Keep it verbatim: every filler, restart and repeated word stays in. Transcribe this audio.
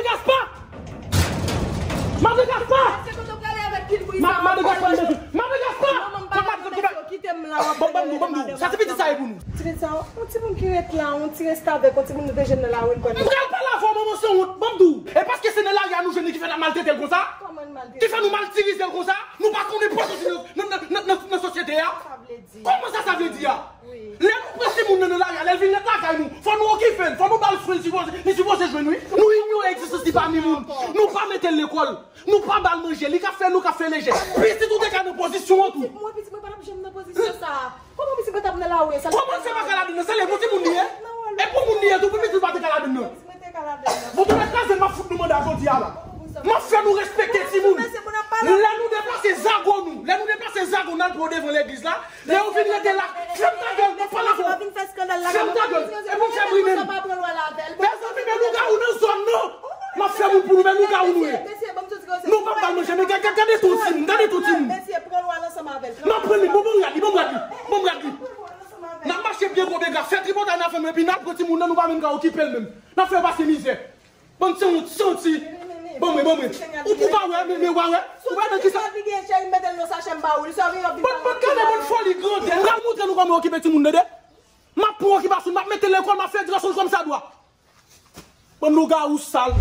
Gaspa! Madan Gaspa! Madan Gaspa! Madan Gaspa! Madan Gaspa! Bon, ban m di w, ban m di w. Sa se pitit sa ye pou nou. Ti pitit sa, yon timoun ki ret la, yon ti restavèk, yon timoun nou te jwenn nan lari, l pran. M pral pale avè w, manman sanwont, ban m di w. E paske se nan lari a nou jwenn li ki fè n ap maltrete l konsa? Ki fè nou matirize l konsa? Nou pa konnen pòz sòti nan, nan, nan, nan, nan, nan sosyete a? Kòman sa, sa vle di a? Lè nou pran timoun nan nan lari a, lè l vin ret lakay nou, fò nou okipe l, fò nou ba l swen li sipoze, li sipoze jwenn, wi. Nou inyore egzistans li pami moun. Nou pa mete l lekòl. Nou pa ba l manje. Li ka fè nou ka fè lejè. Pitit ou te ka nan pozisyon an tou. Mwen, pitit mwen pa t ap janm nan pozisyon sa a. Kòman pitit mwen t ap nan lari a? Kòman l fè pa ka ladann nan? Se lè pou timoun li ye. E pou moun li ye tou, pou pitit pa te ka ladann nan. Bon, pou mwen kraze, m ap fout nou manda jodi a la. M ap fè nou respekte timoun. Lè nou deplase zago nou, lè nou deplase zago n al pran devan legliz la, lè yo vin rete la, fèm ta gèl, m ap pale avè w. Fèm ta gèl, e pou fè bri menm. Mezanmi, men lougawou nan zòn nan. M ap fè moun pou nou, men lougawou nou ye. Nou p ap ba l manje, men gade, gade, gade tout timoun, gade tout timoun. M ap pran li, bon, bon, rad li, bon, rad li, bon, rad li. N ap mache byen gwo bega, fè tripotay n ap fè, men epi n ap pran timoun nan, nou pa menm ka okipe l menm. N ap fè pase mizè. Bann sanwont santi. Ban mwen, ban mwen. Ou, ou pa wè, men, men, w a wè. Ou pa wè nan kisa? Bann, bann gade, bann foli grandè. M pral montre nou kòman okipe timoun, tande. M ap pran okipasyon, m ap mete lekòl, m ap fè edikasyon kòmsadwa. Bann lougawou sal.